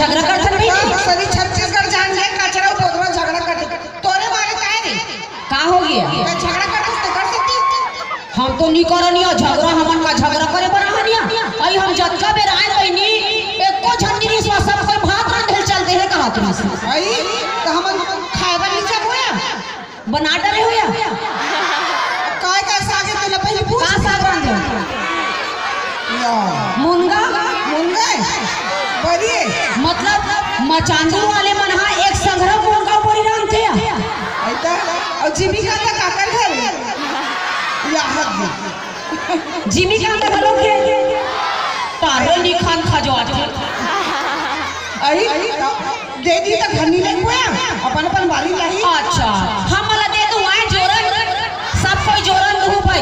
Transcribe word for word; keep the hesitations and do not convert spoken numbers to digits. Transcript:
झगड़ा करथन बहिनी। सभी छत्तीसगढ़ जान ले, कचरा बोतल झगड़ा करथे। तोरे मारे काय रे? का हो गया? झगड़ा करथस ते कर सकती। हम तो नहीं करन या झगड़ा, हमन का झगड़ा करे बर आहन या? अई हम जतका बेर आए बहिनी, एको झन नहीं रिसवा, सब कोई भात रांधे चल दे हे कहा तुमसे। अई तो हमन खाए बर नहीं जाबो या? बना डरे हो या? काय काय साग हे तेला पहले पूछ। का साग रांधे? या। मुनगा? मुनगा हे? बरी हे? मतलब मचांदू वाले मन हा एक संघरा मुनगा बरी रांधथे या? अइता, अउ जीविका त काकर घर हे? या हद। जीविका त घलो के तारो निखान खजवाथे। अरे, दे दी त घर नहीं लगबो या, अपन अपन बारी लाही। अच्छा, हम ला दे दू, आए जोरन, सब कोई जोरन दू भाई।